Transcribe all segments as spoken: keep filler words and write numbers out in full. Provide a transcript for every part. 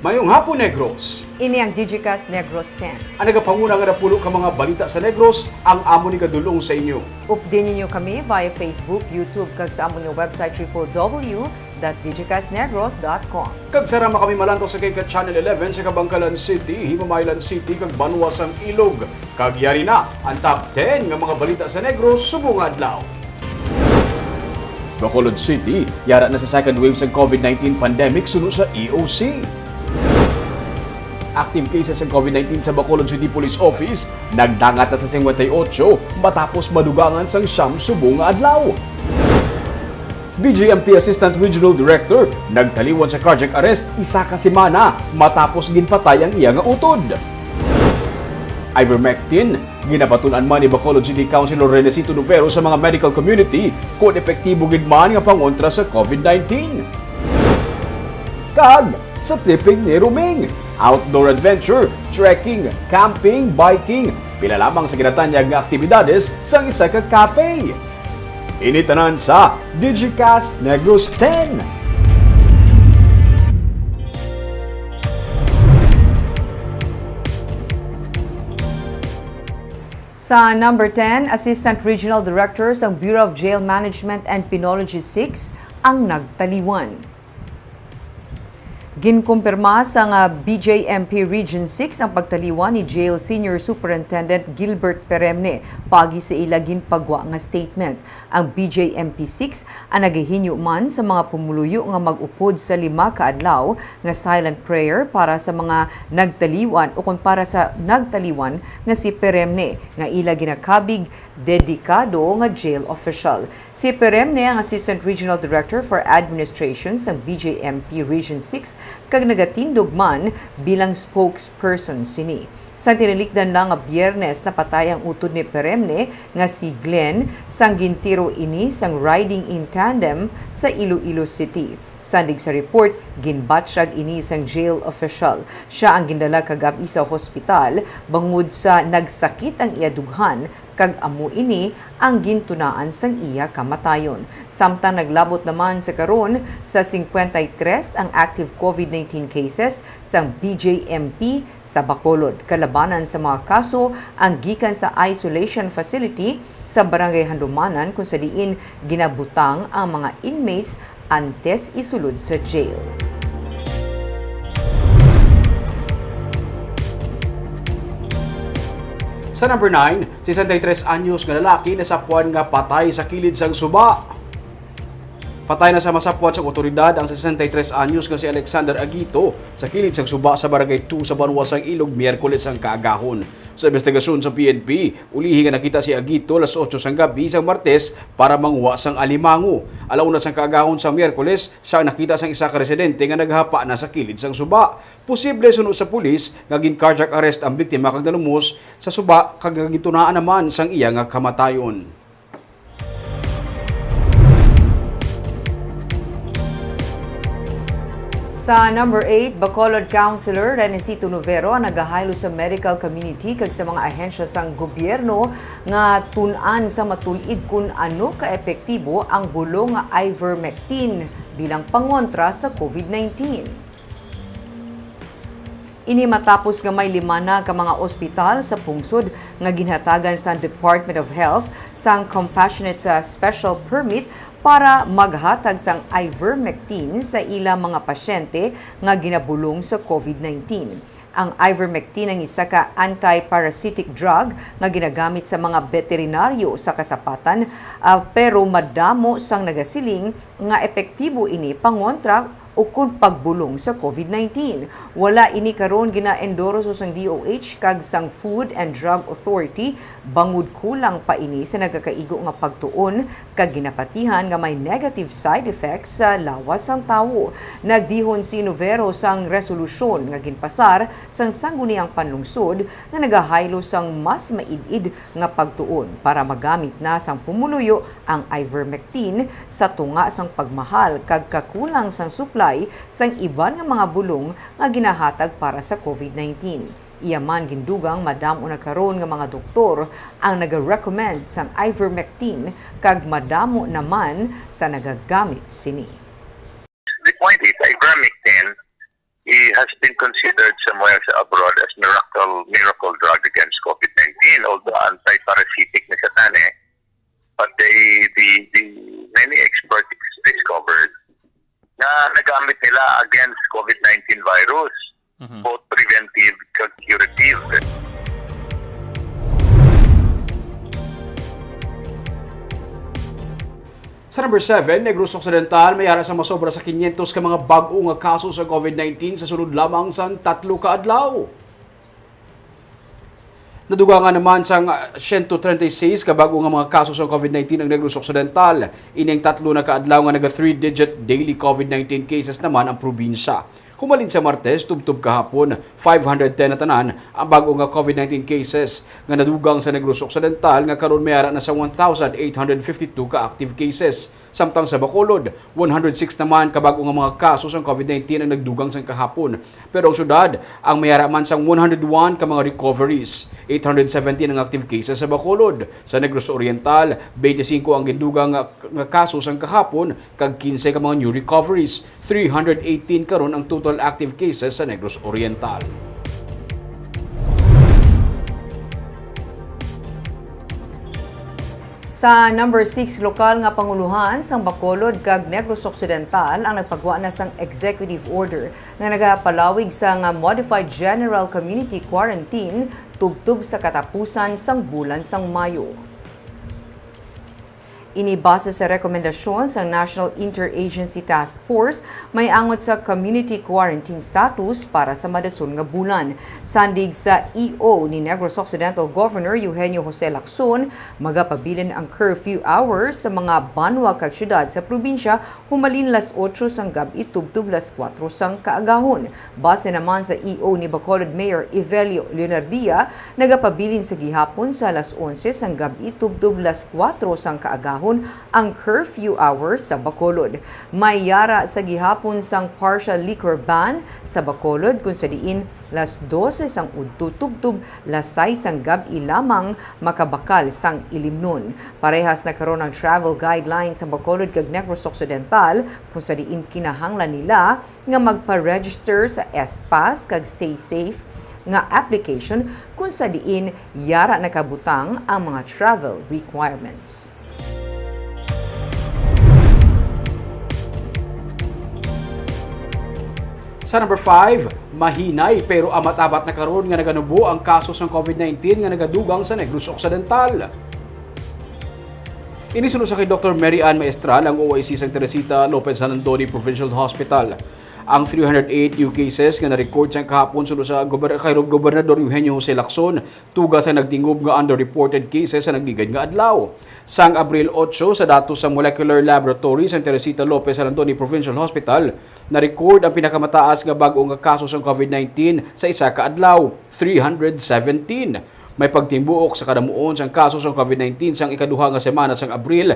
Ngayong hapon, Negros. Ini ang Digicast Negros ten. Ang nagapanguna nga napulo ka mga balita sa Negros ang amon igadul-ong sa inyo. Updi ninyo kami via Facebook, YouTube, kag sa amon nga website, triple W dot digicast negros dot com. Kag sarama kami malantaw sa kay ka Channel eleven sa Kabankalan City, Himamaylan City, kag banwa sang Ilog. Kag yari na ang top ten nga mga balita sa Negros subong nga adlaw. Bacolod City, yara na sa second wave sang COVID nineteen pandemic suno sa E O C. Active cases sang COVID nineteen sa Bacolod City Police Office nagdangat na sa singkwenta y otso matapos madugangan sang siyam subong nga adlaw. B J M P Assistant Regional Director nagtaliwan sa cardiac arrest isa ka semana matapos ginpatay ang iya nga utod. Ivermectin, ginapatun-an man ni Bacolod City Councilor Renecito Novero sa mga medical community kon epektibo gid man nga pangontra sa COVID nineteen. Kag sa tripping ni Ruming, outdoor adventure, trekking, camping, biking, pila lamang sa ginatanyag nga aktibidades sang isa ka cafe. Ini tanan sa Digicast Negros ten. Sa number ten, Assistant Regional Director sang Bureau of Jail Management and Penology six ang nagtaliwan. Ginkumpirma sang, ah, B J M P Region six ang pagtaliwan ni Jail Senior Superintendent Gilbert Peremne paagi sa ila ginpagwa nga statement. Ang B J M P six ang nagahinyo man sa mga pumuluyo nga mag-upod sa lima ka adlaw nga silent prayer para sa mga nagtaliwan o kon para sa nagtaliwan nga si Peremne nga ila ginakabig dedikado nga jail official. Si Peremne ang Assistant Regional Director for Administration sang B J M P Region six kag nagatindog man bilang spokesperson sini. Sang tinalikdan lang nga Biyernes, napatay ang utod ni Peremne nga si Glenn sang gintiro ini sang riding in tandem sa Iloilo City. Sandig sa report, ginbatyag ini sang jail official. Sia ang gindala kagab-i sa hospital bangod sa nagsakit ang iya dughan kag amo ini ang gintunaan sang iya kamatayon. Samtang naglabot naman sa karon sa singkwenta y tres ang active COVID nineteen cases sang B J M P sa Bacolod. Kalabanan sa mga kaso ang gikan sa isolation facility sa Barangay Handumanan, kung sa diin ginabutang ang mga inmates antes isulod sa jail. Sa number nine, sesenta y tres anyos nga lalaki nasapwan nga patay sa kilid sang suba. Patay na sa masapwan sang otoridad ang sesenta y tres anyos nga si Alexander Agito sa kilid sang suba sa Barangay two sa banwa sang Ilog, Miyerkules ang kaagahon. Sa investigasyon sa P N P, ulihi nga nakita si Agito alas otso sang gabi sang Martes para manguha sang alimango. Alauna sang kaagahon sang Miyerkules, siya ang nakita sang isa ka residente nga naghapa na sa kilid sang suba. Posible suno sa pulis nga gin-cardiac arrest ang biktima kag nalumos sa suba kag gintunaan naman sang iya nga kamatayon. Sa number eight, Bacolod Councilor Renecito Novero ang nagahaylo sa medical community kag sa mga ahensya sang gobyerno nga tun-an sa matul-id kun ano ka epektibo ang bulong nga ivermectin bilang pangontra sa COVID nineteen. Ini matapos nga may lima na ka mga ospital sa pungsod nga ginhatagan sa Department of Health sang compassionate sa special permit para maghatag sang ivermectin sa ila mga pasyente nga ginabulong sa COVID nineteen. Ang ivermectin ang isa ka antiparasitic drug nga ginagamit sa mga veterinaryo sa kasapatan, ah, pero madamo sang nagasiling nga epektibo ini pangontra ukon pagbulong sa COVID nineteen. Wala ini karon gina-endorso sang D O H kag sang Food and Drug Authority, bangod kulang pa ini sa nagakaigo nga pagtuon kag ginapatihan nga may negative side effects sa lawas sang tawo. Nagdihon si Novero sang resolusyon nga ginpasar sang Sangguniang Panlungsod nga nagahaylo sang mas maid-id nga pagtuon para magamit na sang pumuluyo ang ivermectin sa tunga sang pagmahal kag kakulang sang supply sang iban nga mga bulong nga ginahatag para sa COVID nineteen. Iya man gindugang madamo na karon nga mga doktor ang nagarecommend sang ivermectin kag madamo naman sa nagagamit sini. The point is, ivermectin It has been considered somewhere sa abroad as miracle miracle drug against COVID nineteen, although anti-parasitic na siya tani. But they, the, the many experts discovered na nagamit nila against COVID nineteen virus, Mhm. both preventive kag curative. Sa number seven, Negros Occidental, may ara sa masobra sa quinientos ka mga bag-o nga kaso sa COVID nineteen sa sulod lamang sang tatlo ka adlaw. Nadugangan naman sang, ah, siyento treinta y seis ka bag-o nga mga kaso sa COVID nineteen ang Negros Occidental. Ining tatlo na ka adlaw nga naga three-digit daily COVID nineteen cases naman ang probinsya. Humalin sa Martes, tubtob kahapon, five hundred ten na tanan ang bag-o nga COVID nineteen cases nga nadugang sa Negros Occidental, nga karon may ara na sa one thousand eight hundred fifty-two ka active cases. Samtang sa Bacolod, one hundred six naman ka bag-o nga mga kaso sang COVID nineteen ang nagdugang sang kahapon. Pero ang syudad ang may ara man sang one hundred one ka mga recoveries. Eight hundred seventeen ang active cases sa Bacolod. Sa Negros Oriental, twenty-five ang gindugang nga, nga kaso sang kahapon, kag quince ka mga new recoveries. Three hundred eighteen karon ang total active cases sa Negros Oriental. Sa number six, lokal nga panguluhan sang Bacolod kag Negros Occidental ang nagpagwa na sang executive order nga nagapalawig sang modified general community quarantine tubtob sa katapusan sang bulan sang Mayo. Ini base sa rekomendasyon sang National Interagency Task Force may angot sa community quarantine status para sa madason nga bulan. Sandig sa E O ni Negros Occidental Governor Eugenio Jose Lacson, magapabilin ang curfew hours sa mga banwa kag syudad sa probinsya humalin las otso sang gab-i tubtob las kuwatro sang kaagahon. Base naman sa E O ni Bacolod Mayor Evelio Leonardia, nagapabilin sa gihapon sa alas onse sang gab-i tubtob las kuwatro sang kaagahon ang curfew hours sa Bacolod. May yara sa gihapon sang partial liquor ban sa Bacolod, kung sa diin las dose sang udto tubtob las sais sang gab-i lamang makabakal sang ilimnon. Parehas na karon ang travel guidelines sa Bacolod kag Negros Occidental, kung sa diin kinahanglan nila nga magpa-register sa S pass kag Stay Safe nga application, kung sa diin yara nakabutang ang mga travel requirements. Sa number five, mahinay pero amat-amat na karon nga naganubo ang kaso sang COVID nineteen nga nagadugang sa Negros Occidental. Ini suno sa kay Doktor Mary Ann Maestral, ang O I C sang Teresita Lopez Jalandoni Provincial Hospital. Ang three hundred eight new cases nga na-record sang kahapon suno sa gober-, kay Gobernador Eugenio Jose Lacson, tuga sa nagtingob nga underreported cases sa nagligad nga adlaw. Sang Abril otso, sa datos sa Molecular Laboratory sang Teresita Lopez Jalandoni Provincial Hospital, na-record ang pinakamataas nga bag-o nga kaso sang COVID nineteen sa isa ka adlaw, three hundred seventeen. May pagtimbuok sa kadamuon sang kaso sang COVID nineteen sang ikaduha nga semana sang Abril.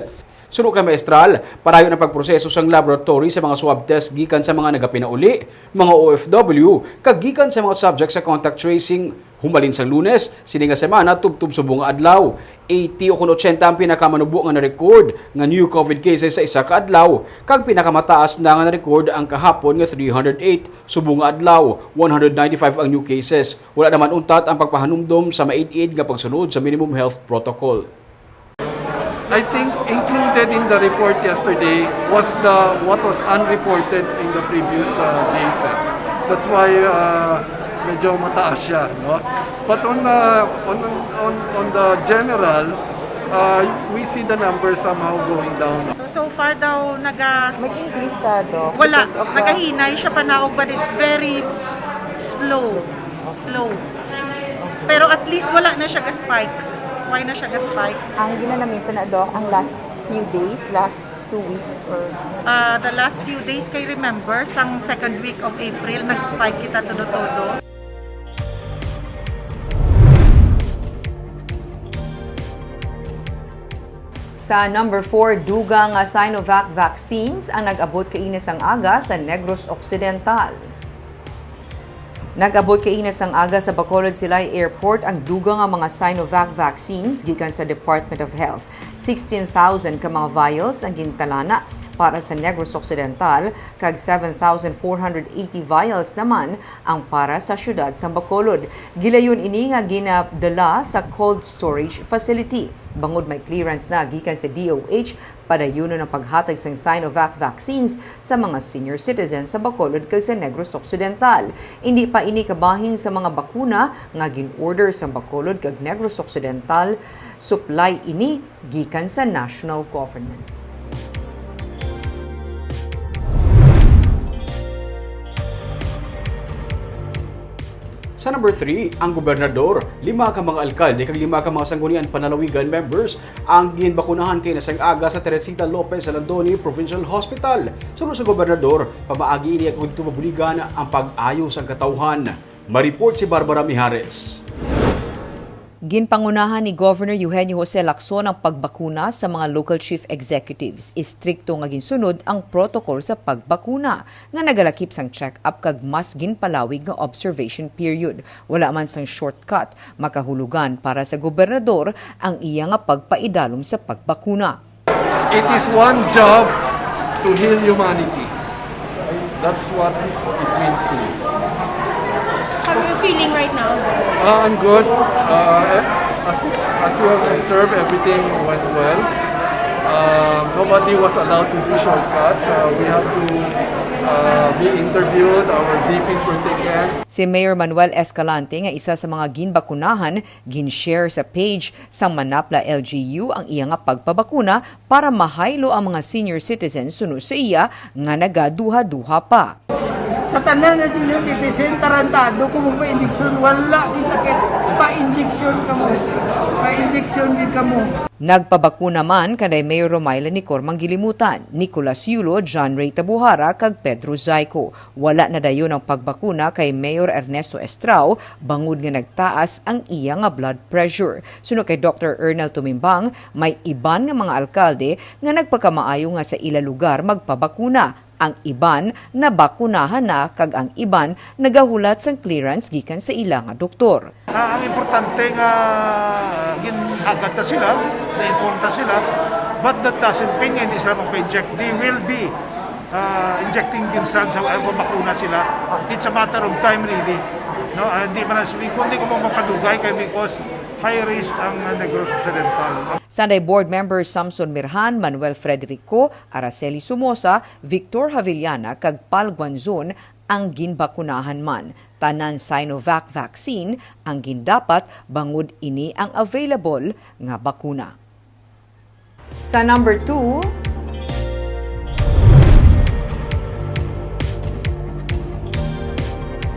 Suno kay Maestral, padayon ang pagproseso sang laboratory sa mga swab test gikan sa mga nagapinauli, mga O F W, kag gikan sa mga subject sa contact tracing. Humalin sang Lunes, sini nga semana, tubtob subong nga adlaw, eighty o kon eighty ang pinakamanubo nga na-record nga new COVID cases sa isa ka adlaw, kag pinakamataas na nga na-record ang kahapon nga three hundred eight. Subong nga adlaw, one hundred ninety-five ang new cases. Wala naman untat ang pagpahanumdom sa maid-id nga pagsunod sa minimum health protocol. I think included in the report yesterday was the, what was unreported in the previous, uh, days, eh. That's why, uh, medyo mataas siya, no? But on, uh, on, on, on the general, uh, we see the numbers somehow going down. So, so far daw, naga- Mag-increase ka, Doc, wala. Because of the nagahinay siya panaog, but it's very slow. Slow. Pero at least wala na siya ga-spike. Why na siya ga-spike? Ang ginanamit na, Doc, ang last few days, last two weeks or Ah, the last few days, kay remember, sang second week of April, nag-spike kita todo-todo. Sa number four, dugang nga Sinovac vaccines ang nag-abot kaina sang aga sa Negros Occidental. Nag-abot kaina sang aga sa Bacolod Silay Airport ang dugang nga mga Sinovac vaccines gikan sa Department of Health. Sixteen thousand ka mga vials ang gintalana para sa Negros Occidental, kag seven thousand four hundred eighty vials naman ang para sa siyudad sang Bacolod. Gilayon ini nga ginadala sa cold storage facility, bangod may clearance na gikan sa D O H. Padayunon ang paghatag sang Sinovac vaccines sa mga senior citizens sa Bacolod kag sa Negros Occidental. Indi pa ini kabahin sa mga bakuna nga gin-order sang Bacolod kag Negros Occidental. Supply ini gikan sa national government. Sa number three, ang gobernador, lima ka mga alkalde kag lima ka mga sanggunian panlalawigan members ang ginbakunahan kay nasang aga sa Teresita Lopez Alandoni Provincial Hospital. Suno sa gobernador, pamaagi ini ang didto mabuligan ang pag-ayo sang katawhan. Mareport si Barbara Mijares. Ginpangunahan ni Governor Eugenio Jose Lacson ang pagbakuna sa mga local chief executives. Istrikto nga ginsunod ang protocol sa pagbakuna, nga nagalakip sang check-up kag mas ginpalawig nga observation period. Wala man sang shortcut, makahulugan para sa gobernador ang iya nga pagpaidalom sa pagbakuna. It is one job to heal humanity. That's what it means to me. How are you feeling right now? Uh, I'm good. Uh, eh, as, as you have observed, everything went well. Uh, nobody was allowed to do shortcuts. Uh, we have to uh, be interviewed. Our B Ps were taken. Si Mayor Manuel Escalante, nga isa sa mga ginbakunahan, gin-share sa page sang Manapla L G U ang iya nga pagpabakuna para mahaylo ang mga senior citizens suno sa iya nga nagaduha-duha pa. Sa tanan nga senior citizen, tarantado ko magpa-injection, wala gid sakit, pa-injection kamo, pa-injection gid kamo. Nagpabakuna man kanday Mayor Romaila Nicor Manggilimutan, Nicolas Yulo, John Ray Tabuhara, kag Pedro Zayco. Wala na dayon ang pagbakuna kay Mayor Ernesto Estrao bangod nga nagtaas ang iya nga blood pressure. Suno kay Doktor Ernel Tumimbang, may iban nga mga alkalde nga nagpakamaayo nga sa ila lugar magpabakuna. Ang iban nabakunahan na kag ang iban nagahulat sang clearance gikan sa ila nga doktor. Ah, ang importante nga gin-agad ta sila, na-inform ta sila, but that doesn't mean nga hindi sila magpa-inject. They will be, ah, injecting themselves, however, bakuna sila. It's a matter of time, really. No, ah, hindi man ang, kung di ko mo mapadugay kay, because high risk ang, ah, Negros Occidental. Sanday Board Member Samson Mirhan, Manuel Frederico, Araceli Somoza, Victor Javillana, kag Pal Guanzon ang ginbakunahan man. Tanan Sinovac vaccine ang gindapat bangod ini ang available nga bakuna. Sa number two,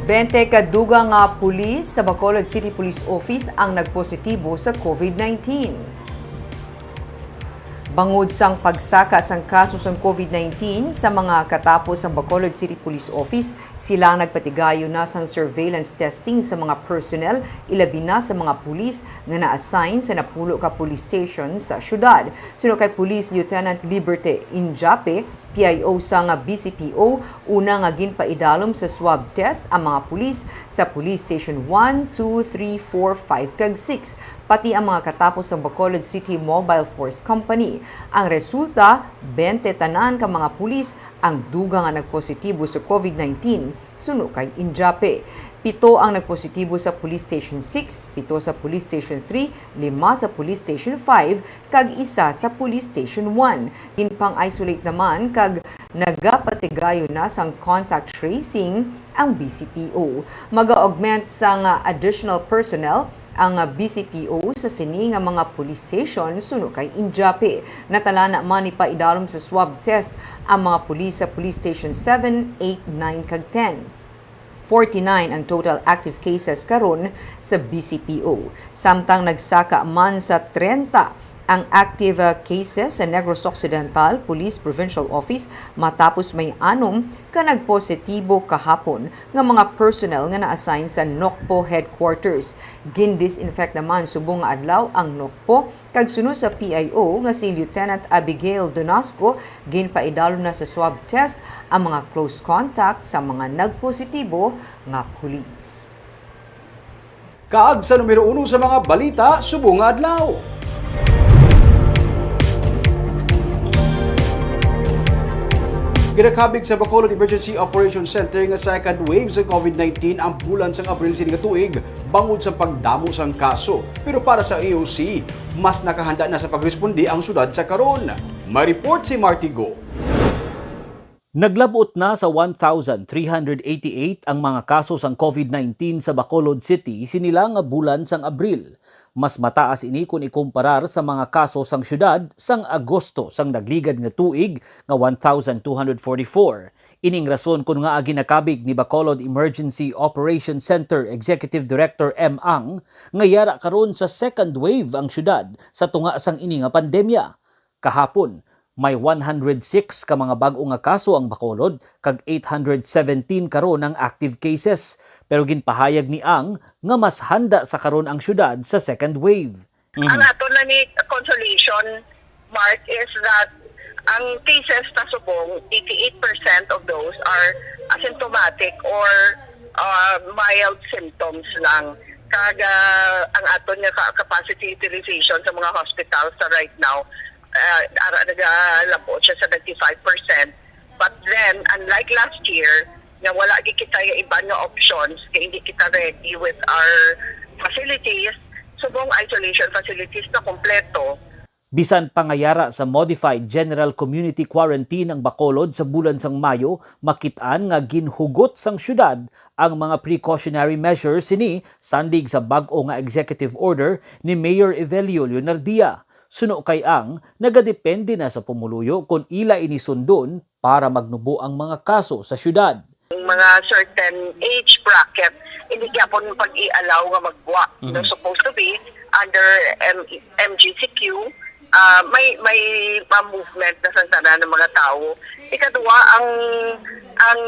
bente ka dugang nga pulis sa Bacolod City Police Office ang nagpositibo sa COVID nineteen. Bangod sang pagsaka sang kaso sang COVID nineteen sa mga katapo sang Bacolod City Police Office, sila ang nagpatigayon na sang surveillance testing sa mga personnel, ilabi na sa mga pulis nga na-assign sa napulo ka police station sa syudad. Suno kay Police Lieutenant Liberty Injape, P I O sang B C P O, una nga ginpaidalom sa swab test ang mga pulis sa Police Station one, two, three, four, five, kag six, pati ang mga katapo sang Bacolod City Mobile Force Company. Ang resulta, bente tanan ka mga pulis ang dugang nga nagpositibo sa COVID nineteen, suno kay Injape. Pito ang nagpositibo sa Police Station six, pito sa Police Station three, lima sa Police Station five, kag isa sa Police Station one. Ginpang-isolate naman kag nagapatigayon na sang contact tracing ang B C P O. Maga-augment sang additional personnel ang B C P O sa sini nga mga police station, suno kay Injape. Natalana man ni paidalom sa swab test ang mga pulis sa Police Station seven, eight, nine, kag ten. Forty-nine ang total active cases karon sa B C P O, samtang nagsaka man sa trenta ang active, uh, cases sa Negros Occidental Police Provincial Office matapos may anom ka nagpositibo kahapon nga mga personnel nga na-assign sa NOCPO headquarters. Gin-disinfect naman subong nga adlaw ang NOCPO, kag suno sa P I O nga si Lieutenant Abigail Donasco, ginpaidalom na sa swab test ang mga close contact sa mga nagpositibo nga pulis. Kag sa numero uno sa mga balita subong nga adlaw. Ginakabig sa Bacolod Emergency Operations Center nga second wave sa COVID nineteen ang bulan sang Abril sini nga tuig bangod sa pagdamo sang kaso. Pero para sa A O C, mas nakahanda na sa pagresponde ang syudad sa karon. May report si Marty Go. Naglab-ot na sa one thousand three hundred eighty-eight ang mga kaso sang COVID nineteen sa Bacolod City sini lang nga bulan sang Abril. Mas mataas ini kon ikumparar sa mga kaso sang syudad sang Agosto sang nagligad nga tuig nga one thousand two hundred forty-four. Ining rason kon ngaa ginakabig ni Bacolod Emergency Operations Center Executive Director M. Ang nga yara karon sa second wave ang syudad sa tunga sang ini nga pandemya. Kahapon, may one hundred six ka mga bag-o nga kaso ang Bacolod, kag eight hundred seventeen karon ang active cases. Pero ginpahayag ni Ang nga mas handa sa karon ang syudad sa second wave. Ang Mhm. ato na ni consolation, Mark, is that ang cases ta subong, eighty-eight percent of those are asymptomatic or, uh, mild symptoms lang. Kag, uh, ang aton nga ka-, capacity utilization sa mga hospitals sa right now, uh, ara, nagalabot siya sa ninety-five percent. But then, unlike last year, nga wala gid kita nga iban nga options, kay hindi kita ready with our facilities, subong isolation facilities na kompleto. Bisan pa nga yara sa modified general community quarantine ang Bacolod sa bulan sang Mayo, makit-an nga ginhugot sang syudad ang mga precautionary measures sini sandig sa bag-o nga executive order ni Mayor Evelio Leonardia. Suno kay Ang, nagadepende na sa pumuluyo kon ila ini sundon para magnubo ang mga kaso sa syudad. Ang mga certain age bracket, hindi gyapon pag-i-allow nga maggwa. Mhm. No, supposed to be under M-, M G C Q, ah, may, may ma-movement na sang tanan ng mga tawo. Ikaduha, ang, ang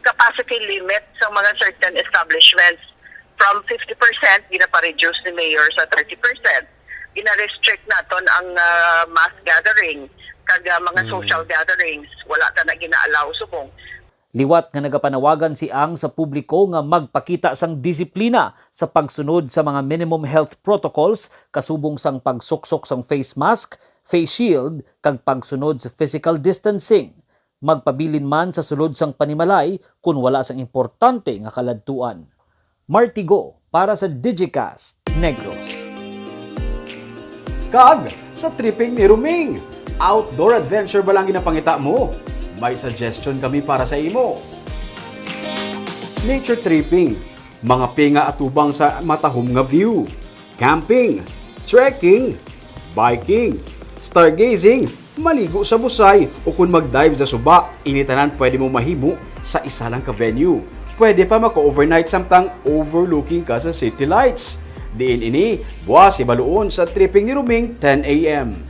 capacity limit sa mga certain establishments, from fifty percent, ginapa-reduce ni Mayor sa thirty percent. Gina-restrict naton ang, ah, mass gathering kag, ah, mga Hmm. social gatherings. Wala ta na gina-allow subong. Liwat nga nagapanawagan si Ang sa publiko nga magpakita sang disiplina sa pagsunod sa mga minimum health protocols, kasubong sang pagsuksok sang face mask, face shield, kag pagsunod sa physical distancing. Magpabilin man sa sulod sang panimalay kon wala sang importante nga kaladtuan. Martigo para sa Digicast Negros. Kag sa tripping ni Ruming, outdoor adventure ba lang ginapangita mo? May suggestion kami para sa imo. Nature tripping, mga pinga atubang sa matahom nga view. Camping, trekking, biking, stargazing, maligo sa busay, o kon mag-dive sa suba, ini tanan pwede mo mahimo sa isa lang ka venue. Pwede pa maka-overnight samtang overlooking ka sa city lights. Diin ini, buwas hibaluon sa Tripping ni Ruming, ten A M.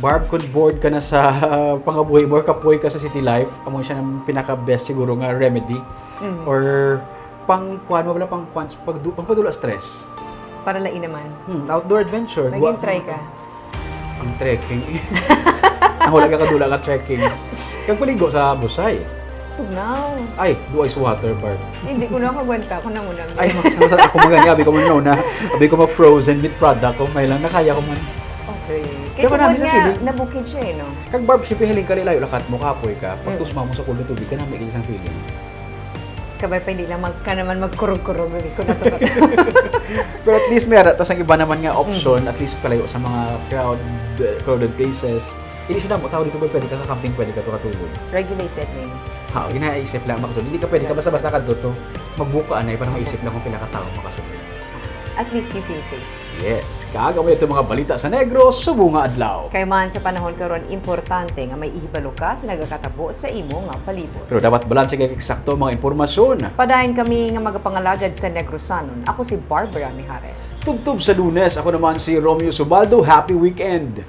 Barb, kung bored ka na sa pangabuhi mo or kapoy ka sa city life, amo siya ang pinaka-best siguro nga remedy. Mm. Or pang kuan mo, wala pang kuan, pag du-, pang padula stress. Para lain naman. Hmm, outdoor adventure. Naging Wa-, try ka. Ang trekking. Ang wala ka kadula ka trekking. Kag paligo sa busay. Tugnaw. Ay, do ice water, Barb. Hindi ko nakagwanta. Ako na muna. Ay, mas, mas, ako magani. Abi ko man na. Abi ko ma-frozen meat product ko. May lang, nakaya ko man. Okay. Kaya Pero tungod marami sa nga, feeling. Nabukid siya eh, no? Kag Barb, siyempre, hiling ka, layo lakat mo, kapoy ka. Pag Mm. tusma mo sa cold na tubig, kanami kini sang feeling. Kabay pa, hindi lang mag-, ka naman magkurog-kurog, hindi ko na to kat- Pero at least may ara, tas ang iba naman nga option, Mm. at least kalayo sa mga crowd, crowded places. Hindi siya damo tao dito, pwede ka ka-camping, pwede ka to katulog. Regulated na yun. Ha, ginaisip lang, makasunod. Hindi ka pwede ka Yes. basta-basta kadto to. Magbuka na, eh, para maisip lang kung pila ka tao makasunod. At least you feel safe. Yes. Kag amo ito mga balita sa Negros subong nga adlaw. Kay man sa panahon karon, importante nga may ihibalo ka sa nagakatabo sa imo nga palibot. Pero dapat balanse kag eksakto ang mga impormasyon. Padayon kami nga magapangalagad sa Negrosanon. Ako si Barbara Mijares. Tubtob sa Lunes, ako naman si Romeo Subaldo. Happy weekend!